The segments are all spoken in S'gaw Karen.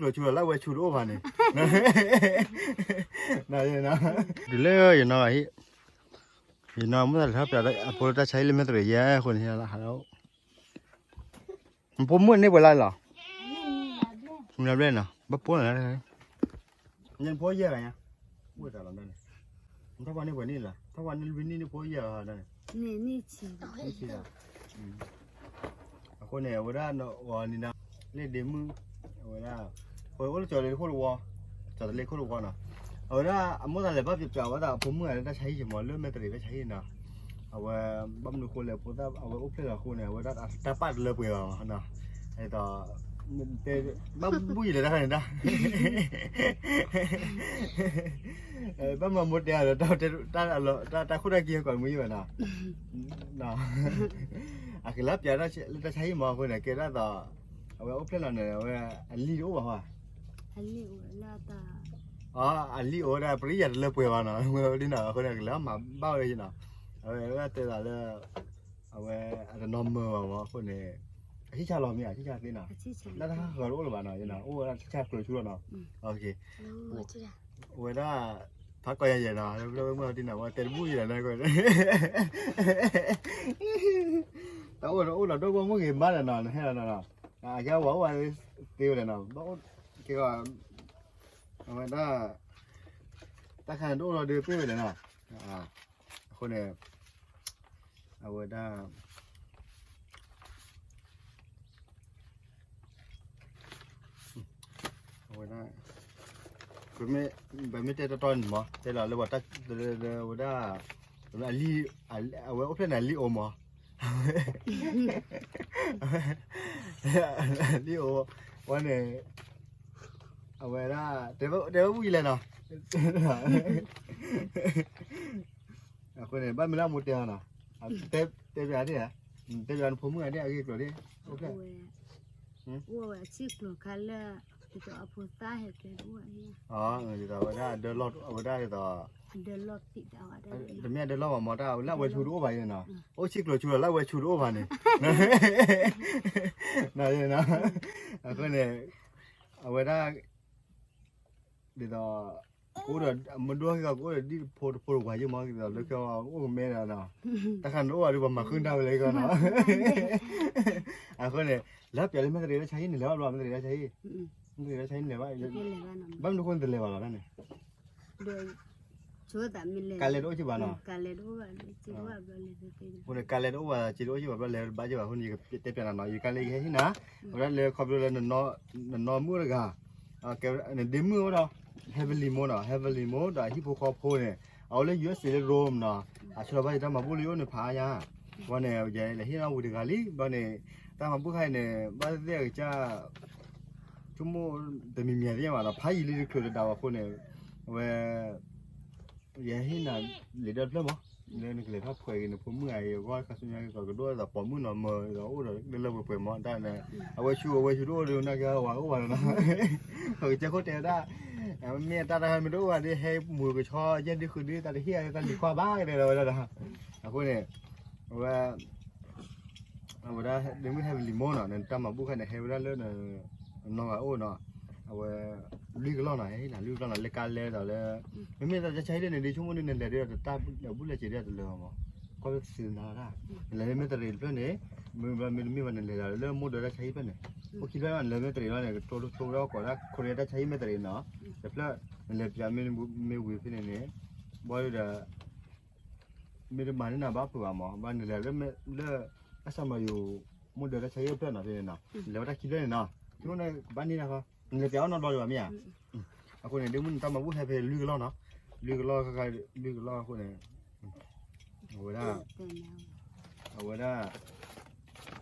ကျိၤဆူလီၤလၢအဝဲဆူတအိၣ်ဘၣ်န့ၣ်, တုၤလၢယနီၤ, ယနီၤမ့ၢ်သးလဲၤထီၣ်ပျးအဖိလၢတၢ်ဆါဟံၣ်လၢမဲၢ်တရံးယဲ အဃိန့ၣ်, ဖိမုၣ်န့ၢ်ပှဲၤလါလီၤ, မုၢ်လါဘျဲၣ်နီၤ ဘၣ်ဖိနီၤ, ဖိယဲၢ်ဂၤညါ, အိၣ်တၢ်လီၤန့ၣ်, ထီၣ်ပှၤန့ၢ်ပှဲၤနံၣ်လီၤ, ထီၣ်ပှၤန့ၢ်လွံၢ်နံၣ်န့ၣ် ဖိယဲၢ်ဂၤန့ၣ်, နံၣ်ဆံ, အဃိန့ၣ် အဝဲဒၣ်ဂီၤန့ၣ်ဒီး, လ့ၣ်ဒ့မုၣ်, အဝဲဒၣ်, အိၣ်လၢကၠီၤလ့ခိၣ်တဝီ, ကၠီၤတလ့ခိၣ်တဝီနီၤ, အဝဲဒၣ်အမိၢ်သးလဲၤဘၣ်ပျးဝဲဒၣ်အဖိမုၣ်ဂၤလၢတၢ်ဆါဟံၣ်ယမီၤလၢမဲၢ်တရံးတၢ်ဆါဟံၣ်နီၤ, အဝဲ, ဘၣ်မနုၤဃိလဲၣ် ဖိသၣ် အဝဲအိၣ်ဖျဲၣ်လီၤအဃိန့ၣ် အဝဲဒၣ်တၢ်ပာ်တလၢပှဲၤဘၣ်မး, ဘၣ်ဘူၣ်ယံၤလၢတၢ်ခါန့ၣ်တၢ် ဘၣ်မၤမိၢ်တဲအီၤဒီး, တၢ်ခိၣ်တၢ်က့ၤကိးမုၢ်ယံၤဘၣ်နီၤ, အကလၢပျးလၢတၢ်ဆါဟံၣ်မီၤအဃိန့ၣ် ကဲဒၣ်သိး, အဝဲအိၣ်ဖျဲၣ်လီၤန့ၣ် အဝဲအလံၣ်တအိၣ်ဘၣ်ဟီ, အလံၣ်အိၣ်ဝဲဒၣ် ပရံယၤတလၢပှဲၤဘၣ်နီၤ, အဃိန့ၣ် ကလဲၤမၤဘၣ်ဝဲနီၤ, အဝဲတဲသးလၢ, အဝဲအတနီၤမၢဘၣ်မးအဃိန့ၣ်, အဆံၣ်ဆါလီၤမ့ၢ်ဧါ, ဆံၣ်ဆါသ့နီၤ, လၢတၢ်ဟးဃၢၤတအိၣ်လၢၤဘၣ်နီၤ, အိၣ်ဝဲဒၣ်ဆံၣ်ဆါကျိၤဆူလီၤနီၤ, အဝဲဒၣ်, ဖးကီၢ်ယၤယဲၢ်နီၤ, မ့ၢ်မ့ၢ်တံၢ်နီၤ ဝဲတဲတဘူၣ်ယဲၢ်လီၤ, တၢ်အိၣ်ဒီးအိၣ်ဒီးဒိၣ်ဘီမုၢ်ဂ့ၤမးဒီးနီၤ, နဟဲလီၤနီၤ, အကဲဝဲအိၣ်ဝဲသ့ဝဲလဲၣ်နီၤ, ဘၣ်အိၣ်ကဲ, အဝဲဒၣ်, တၢ်ခါန့ၣ်တအိၣ်လီၤဒုးသ့ဝဲလဲၣ်နီၤ, အဃိန့ၣ်, အဝဲဒၣ်, အဝဲဒၣ်, ပမ့ၢ်တဲတီတီန့ၣ်မး တဲလီၤလၢပှၤ, အဝဲဒၣ်, အဝဲအိၣ်ဖျဲၣ်န့ၣ်အလံၣ်အိၣ်မး, အလံၣ်အိၣ်, ဝဲန့ၣ်, အဝဲဒၣ်, တဲဝဲဘူၣ်ယံၤလဲၣ်နီၤ, အဃိန့ၣ် ဘၣ်မ့ၢ်လၢအမိၢ်တဲအီၤနီၤ, တဲပျးသ့ဧါ, တဲပျးနဖိမုၣ်ဂၤဒ်အဂ့ၢ်ကျိၤဒ်, အိၣ်ဖျဲၣ်, အိၣ်ဝဲအဆံၣ်ကျိၤခါလၢ, ဒ်သိးအဖိသၣ်ဟဲကျဲတအိၣ်, ဒ်သိးအဝဲဒၣ်ဒၢလီၢ် အဝဲဒၣ်ဒ်သိး, တမ့ၢ်အဒၢလီၢ်ဘၣ်မး တၢ်လၢအဝဲဆူတအိၣ်ဘၣ်န့ၣ်နီၤ, အိၣ်ဆံၣ်ကျိၤဆူလီၤလၢအဝဲဆူတအိၣ်ဘၣ်န့ၣ်, အဃိန့ၣ်, အဝဲဒၣ် ဒ်သိး, ကအိၣ်ဒီးမဒိၣ်ဟဲကီး ကအိၣ်ဒီးဒ်ဖိတဖိတဝၤယိမး ဒ်သိးလၢခဲအံၤအိၣ်ကမဲဒီး, တၢ်ခါန့ၣ်တအိၣ်ဘၣ်ဒီးပှၤမၤဃုတၢ်ဝဲလၢကီးနီၤ, အဃိန့ၣ်, လၢပျးလၢမဲၢ်တရံးလၢဆါဟံၣ်န့ၣ် လဲၤဘၣ်ဘျီ မဲၢ်တရံးလၢဆါဟံၣ်, မဲၢ်တရံးလၢဆါဟံၣ်န့ၣ်လဲၤဘၣ်, ဘၣ်မနုၤအဃိန့ၣ်တလဲၤဘၣ်လီၤန့ၣ် ကါလဲၢ်တအိၣ်က့ဘၣ်နီၤ, အဃိန့ၣ် ကါလဲၢ်တအိၣ်ဘၣ် စ့တအိၣ်က့ဘၣ်ဘျီလဲၤဘၣ်က့ဘၣ်အဃိန့ၣ် ယကတဲပျးနၤနီၤ ယကါလဲၢ်ယဟဲဟံၣ်နၤ, အဝဲဒၣ်လၢခီဖျိလၢ နနီၢ်မုၣ်တဂၤ, နဒ့မုၣ်အိၣ်ဒီး, Heavenly မိၢ်နီၤ Heavenly မိၢ်ဒီးအဟံၣ်ဖိဃီဖိန့ၣ်, အအိၣ်လၢ ယူအက်စ်အေ လၢ Rome နီၤ, အဆှၢဘၣ်ယတၢ်မၤဘူၣ်လၢယအိၣ်န့ၣ်ဖးအါညါ, ဝဲန့ၣ် ယလဲၤဟ့ၣ်နီၤဝံၤတဂၤလံ ဘျီန့ၣ်, တၢ်မၤဘူၣ်ခါအံၤန့ၣ် ဘၣ်သ့ၣ်သ့ၣ်အကစၢ် ဆိကမိၣ်တမံၤမံၤသ့ၣ်ညါဘၣ်နီၤ ဖးယံာ်လံတချုးတဒါဘၣ်အဃိန့ၣ်, အဝဲ, ယဟဲဟ့ၣ်နၤလံာ်ဒီတဖျၢၣ်မး, လၢနကလဲၤထီၣ်ဖှဲးက့ၤနဖိမုၣ်ဂၤအံၤအဂီၢ် ခါဆူညါက့ၤကဒီးဒီးပိာ်မုၣ်နီၤမၢဒီးအိၣ်ဒီးလၢလၢပှဲၤပှဲၤမး တၢ်န့ၣ်, အဝဲဆူအဝဲဆူတအိၣ်ဒီးနာ်က့ဝဲအိၣ်ဘၣ်လီၤနီၤ, ပကစၢ်ခိၣ်တဲဝဲဒၣ်, မ့ၢ်တၢ်တခါမ့ၢ်တအိၣ်ဘၣ်ဒီး ဟဲမုာ်ကဆီယဲၢ်ဒုဃုဒု တၢ်တဟ့ၣ်အတၢ်လံၤခွါဘၣ်ကဒီးဝဲဒၣ်ဒီး, အဃိန့ၣ်, အဝဲ အဝဲဒၣ်ဒ့မုၣ် Heavenly မိၢ်နီၤ နတၢ်မၤဘူၣ်ခါန့ၣ် ဟဲဝဲဒၣ်လၢနနီၢ်ဂၤအိၣ်နီၤ, အဝဲ, လွံၢ်ကလီၢ်နီၤ ဟဲဟ့ၣ်နၤလွံၢ်ကလီၢ်နီၤ လၢကါလဲၢ်ဒီးလၢ, မ့မ့ၢ်တၢ်ဆါဟံၣ်လၢန့ၣ် ဒ်ဆိကမိၣ်န့ၣ် နလဲၤဒီးတၢ်ဘူၣ်လဲၤစ့ၤဒီးတလၢာ်ဘၣ်မး, ကွၢ်လၢသုနၤဒၣ်, နလဲၤလၢမဲၢ်တရံးတဖျၢၣ်န့ၣ်, မ့ၢ်ဘျီမ့တမ့ၢ်ဘၣ်နလဲၤဒီးလၢမိၢ်ဒၢးတၢ်ဆါဟံၣ်ဖျၢၣ်န့ၣ်, အိၣ်ခံဖျၢၣ်နလဲၤမဲၢ်တရံးလီၤန့ၣ် ကတိၤတဆိဝဲဒၣ်ကိးဒၣ် Korea တၢ်ဆါဟံၣ်မဲၢ်တရံးနီၤ, တဖျၢၣ်, နလဲၤပျးမ့ၢ်ဝံၤဖဲန့ၣ်န့ၣ်, ဘီဒီး မ့ၢ်တမၤန့ၢ်နၤဘၣ်ဖုးဘၣ်မး ဘၣ်နလဲၤလၢ, လၢ, အဆၣ်မၤယိၤ, မိၢ်ဒၢးတၢ်ဆါဟံၣ်ဖျၢၣ်နီၤဖဲန့ၣ်နီၤ, နလဲၤဝဲတၢ်ခံဖျၢၣ်န့ၣ်နီၤ, ဆိကမိၣ်န့ၣ်ကဘၣ်န့ၢ်တၢ်ဃီ, နလဲၤပျးအီၣ်နီတဘျီဒံးဘၣ်မ့ၢ်ဧါ, အဃိန့ၣ် ဒ့မုၣ်နတၢ်မၤဘူၣ်ဟဲဖဲလွံၢ်ကလီၢ်နီၤ, လွံၢ်ကလီၢ်ခါခါ, လွံၢ်ကလီၢ်အဃိန့ၣ်, အဝဲဒၣ်, အဝဲဒၣ်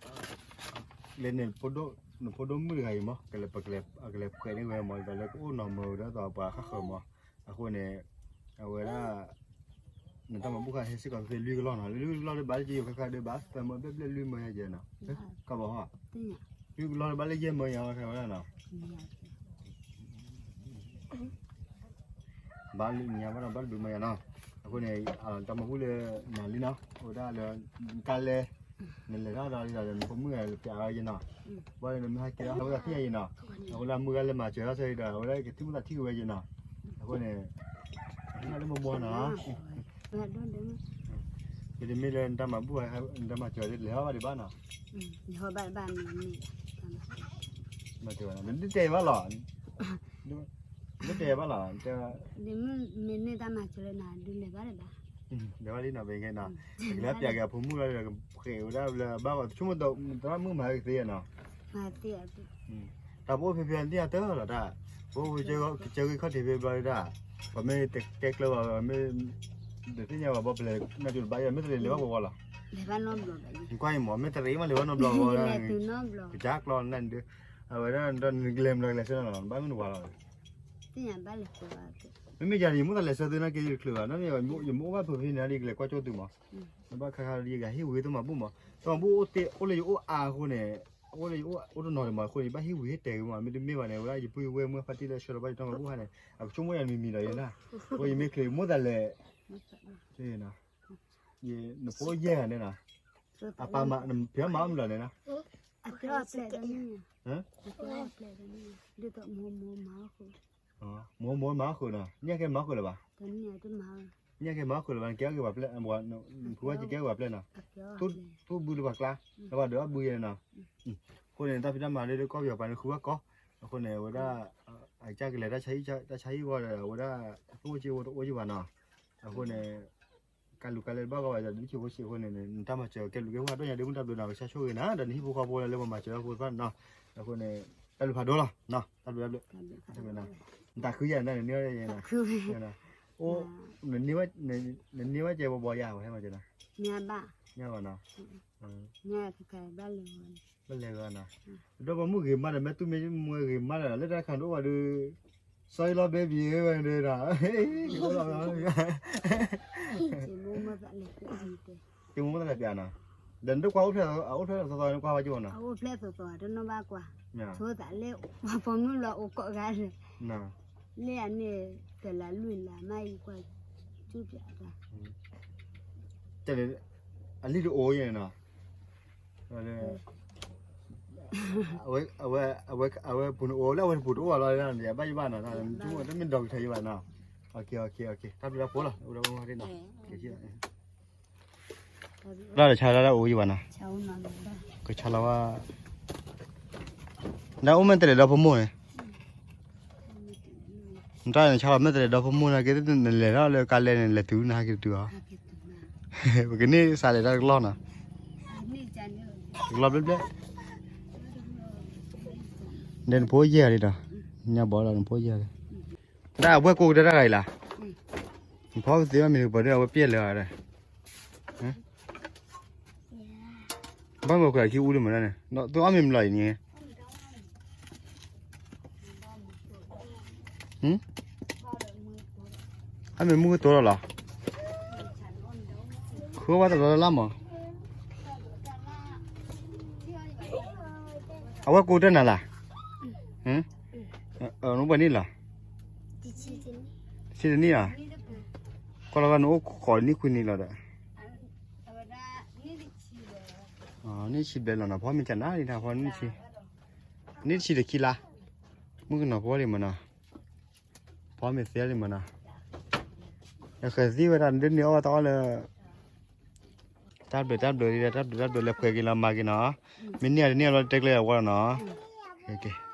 လၢန့ၣ်, နဖိဒိၣ်မုၣ်တဂၤအံၤမး ကလဲၤပကလဲၤဖှဲးန့ၢ်ဝဲမး ဒ်သိးလၢကအိၣ်နီၢ်မၢဝဲဒၣ်သိးပှၤဃၣ်ဃၢၤမး, အဃိန့ၣ်, အဝဲဒၣ်, နတၢ်မၤဘူၣ်ခါဟဲစ့ၢ်ကီးဖဲလွံၢ်ကလီၢ်နီၤ လွံၢ်ကလီၢ်ဒီးဘၣ်လၢက့ယိၤခါခါဒီးဘၣ် သၢမၢဘျဲၣ်ဘျဲၣ်လွံၢ်မၢယဲၢ်နီၤ, ကဘၣ်ဟီ, လွံၢ်ကလီၢ်ဒီးဘၣ်လၢယဲၢ်မၢယၤဝဲခဲဝဲဒၣ်နီၤ ဘၣ်လၢညါဘၣ်ဒီးဘၣ်ဒုးမၢယၤနီၤ, အဃိန့ၣ်, တၢ်မၤဘူၣ်လၢ, နၤလံနီၤ အိၣ်ဒၣ်လၢ, ကါလဲၢ်, နလဲၤထီၣ်ဒီးဒ်သိးဒီး နဖိမုၣ်ဂၤလဲၤပျးအီၤယဲနီၤ, ဘၣ်ဒီးနမ့ၢ်ဟဲကဲထီၣ်အဝဲသ့ၣ်ယဲနီၤ, အဃိလၢအမုၢ်ဂၤလၢမၤစၢၤထီၣ်ဆၢဒီး အဝဲဒၣ်ကထံၣ်မိၣ်သးထံၣ်က့ၤဝဲယဲနီၤ, အဃိန့ၣ် ဟဲလၢမိၢ်ဘီနီၤ, ယတမ့ၢ်လၢနတၢ်မၤဘူၣ် နတၢ်မၤစၢၤဒ်လဲၤဟီၣ်ဘၣ်ဒံးဘၣ်နီၤ, မၤစၢၤဘၣ်နီၤ နဒုးတဲဘၣ်လီၤ ဒုးတဲဘၣ်လီၤ, မ့ၢ်န့ၢ်တၢ်မၤစၢၤလၢနၤ ဒုးလဲၤဘၣ်လၢၤဘၣ်, လဲၤဘၣ်လံနီၤ ပကဲနီၤ, ကလၢပျးက့ၤအဖိမုၣ်လီၤဒီး ကဃဲးဝဲဒၣ်လၢဘၣ်ဂီၤ ဆိကမိၣ်သရၣ်မုၣ်မၤကသ့နီၤ, တၢ်ပအိၣ်ဖဲဖဲန့ၣ်အတၢ်လီၤတၢ်, ပအိၣ်ဖဲကၢဂ့ၢ်ခီၣ်ထံးဖဲဘျီဒၣ်, ပမ့ၢ်တတဲကျၢၤဘၣ် မ့ၢ် တသ့ၣ်ညါဘၣ်ဘီပလဲၤ နၢ်ကၠိတဘၣ်အံၤ မ့ၢ်တရံးလဲၤဘၣ်ဝီဝီလီၤ, ကွၢ်အံၤမ့ၢ် မ့ၢ်တရံးမးလဲၤဘၣ်နီတဘျီဝီလီၤ, ကစၢ်ကျီနၢ်ဒုး, အဝဲဒၣ်ဒီးနကလဲၤမနုၤလဲၤဆၢနီၤ ဘၣ်မနုၤဝဲလီၤ, မ့မ့ၢ်ယၤန့ၣ် ယမိၢ်သးလဲၤဆၢသုနာ်က့ယတချုးဘၣ်, နမ့ၢ်ယမိၢ်အိၣ်ဘၣ်ဖုးဖဲန့ၣ်ဒီး ယကလဲၤကွၢ်ကၠိသုမး, နဘၣ်ခါခါဒီးယကဟ့ၣ်ဝံၤတမၤဘူၣ်မး, တမၤဘူၣ်အိၣ်တ့ၢ် အိၣ်လၢယအိၣ်အါအဃိန့ၣ်, အိၣ်လၢယအိၣ်တနီၤဒံးမးအဃိန့ၣ် ယဘၣ်ဟ့ၣ်ဝံၤဟ့ၣ်တဲာ်ဂ့ၤမး, မ့တမ့ၢ်ဘၣ်န့ၣ် အဝဲဒၣ်ယပုၢ်ယဝဲၢ်မုၢ်ဖါတံၢ်လၢဆှၢလီၤဘၣ်ယတၢ်မၤဘူၣ်ခါန့ၣ် အကဆိကမိၣ်ယၤမံၤမံၤဒီးယဲဒၣ်, အဃိယမ့ၢ်ချုးယမိၢ်သးလဲၤ, နဖိယဲၢ်ဂၤန့ၣ်နီၤ, အပၢ်မၤ ဖံးမၤအီၣ်မုၢ်လီၤန့ၣ်နီၤ, မိၢ်မိၢ်မၤအီၣ်ဃုာ်နီၤ, ညၣ်ကဲမၤအီၣ်ဃုာ်လၢၤဘၣ်, ညၣ်ကဲမၤအီၣ်ဃုာ်လၢၤဘၣ် နကဲအီၣ်က့ၤပှၤပျဲၢ်, ဖုဝဲကဲအီၣ်က့ၤပှၤပျဲၢ်နီၤ, ထူၣ်ဘုလၢပှၤကျါ, လၢပှၤဒုးအီၣ်ဘုယဲၢ်နီၤ, အဃိန့ၣ် တၢ်ဖံးတၢ်မၤလၢကီၢ်ပယီၤပှၤန့ၣ် ဃုဝဲကီၢ်, အဃိန့ၣ် အဝဲဒၣ် အကစၢ်ကလဲၤတၢ်ဆါဟံၣ် တၢ်ဆါဟံၣ်ဂီၢ်ဒီး အဝဲဒၣ် အသူၣ်အိၣ်က့အိၣ်တအိၣ်က့ဘၣ်နီၤ, အဃိန့ၣ် ကလူၤကလဲၤတဘၣ်ဂီၢ်ဘၣ်ဒီး ဒုးဆံးဖိဆံးအဃိန့ၣ် နတၢ်မၤစၢၤကဲဘျုးကဲဖှိၣ် ဒိၣ်ညါဒ့မုၢ်တၢ်ဘျုးနီၤ ကစၢ်ဆိၣ်ဂ့ၤနၤ ဒီးနဟံၣ်ဖိဃီဖိလၢလဲၤမၤစၢၤဖိတဖၣ်နီၤ, အဃိန့ၣ် တၢ်ဘျုးဖးဒိၣ်လီၤ, တၢ်ဘျုးတၢ်ဘျုး, နတၢ်ဃုယၤန့ၣ် နန့ၢ်ဝဲ, အိၣ်, နန့ၢ်ဝဲကဲဘီဘီယၤဝဲဟဲမၤစၢၤနီၤ, ညါဘၣ်, ညါဘၣ်နီၤ, ဘၣ်လဲၤဂီၤနီၤ, ဒီးပှၤမုၣ်ဂ့ၤမးဒီး မ့ၢ်တူၢ်မ့ၢ်မွဲဂ့ၤမးဒီး လၢတၢ်ခါဒိၣ်ဝဲဒီး စီၤအံၤလီၤ baby ဝဲဒီး က့ၤမိၢ်မ့ၢ်သးလဲၤပျးနီၤ, ဒီးနတကွၢ်အိၣ်ဖျဲၣ်အအိၣ်ဖျဲၣ်သီသီနကွၢ်ဝဲက့ၤနီၤ, အအိၣ်ဖျဲၣ်သီသီတနီၣ်ဘၣ်ကွၢ်, ဆိသးလၢ ပှၤပိာ်မုၣ်လီၤအိၣ်ကိးဂၤဒီး, လၢအန့ၣ် တလးလွံၢ်လးမးအံၤကွၢ်, ကၠူၣ်ပျးတၢ် အလံၢ်တအိၣ်ယဲၢ်နီၤ, အဝဲ, အဝဲ, အဝဲပူၤန့ၣ်အိၣ်လၢအဝဲတပူၤတအိၣ်ဘၣ်လီၤ, ဘၣ်ယဘၣ်နီၤ, တမ့ၢ်ဒီကထၢယဘၣ်နီၤ, တၢ်ဘျုးတၢ်ဖှိၣ်လီၤ, အိၣ်ဒီးမ့ၢ်နီၤ, ဘၣ်ဒီးဆါလၢအိၣ်ယဘၣ်နီၤ, ကဆါလီၤဘၣ်, ဒီးအိၣ်မ့ၢ်တလဲၤဒီဖိမိၢ်န့ၣ်, နတၢ်နဆါလီၤမ့ၢ်တလဲၤဒီဖိမိၢ်န့ၣ် ကဲနလဲၤထီၣ်လၢကါလဲၣ်န့ၣ် လဲၤတုၤနဟဲက့ၤတတုၤအီၤ, ပကန့ၢ်စးလဲၤတၢ်တကလီၢ်နီၤ, တကလီၢ်ဘျဲၣ်ဘျဲၣ်, ဒီးနဖိယဲၢ်ဂၤလံဒီး, ညါဘီဒီးနဖိယဲၢ်ဂၤလံ, တၢ်အဝဲၢ်ကိးကတၢၢ်တၢ်ဂၤအံၤလၢ်, နဖီသ့အီၣ်မ့ၤပှၤဒီးအဝဲပျဲၢ်လၢာ်ဂၤဒီး ဘၣ်မ့ၢ်ခွဲးခံအူဒံးမ့ၢ်ဒၣ်န့ၣ် ဒီးသုအီၣ်မ့ၤမလီၤအံၤန့ၣ်, အီၣ်မ့ၤမုၢ်ကတိၤလီၤလီၤ, ဃုဘၣ်တလီၤလၢ်မး, အဝဲကိးတၢ်နၤလၢ်, နပှဲၤနံၣ်လီၤ, ဆံတနံၣ်လီၤ, ကွၢ်လီၤဂာ်နအိၣ်ဃိးနံၣ်ခွံနံၣ်လီၤဒီး နံၣ်ဆံဘျဲၣ်လီၤနီၤ, ဖီမ့ၢ်ကနၣ်ဒံးနၤ ဖီနံၣ်ဆံ, နံၣ်တဆံဒီးခံလါ, မုၣ်ကနီၤဖိလံမနီၤ, ဖီမ့ၢ်သ့လံမနီၤ, ဃဲၤသံဝဲဒၣ်ဒ်န့ၣ်အီၣ်ဝဲတၢ်အီၣ်လၢ တၢ်ဘျုးတၢ်ဘျုးလံ တၢ်ဘျုးတၢ်ဘျုးလဲၤဖှဲးက့ၤလီၤမၤက့ၤနီၤ, မ့ၢ်န့ၢ်အီၤတန့ၢ်အီၤလီၤတဲကျဲအဝဲလီၤနီၤ,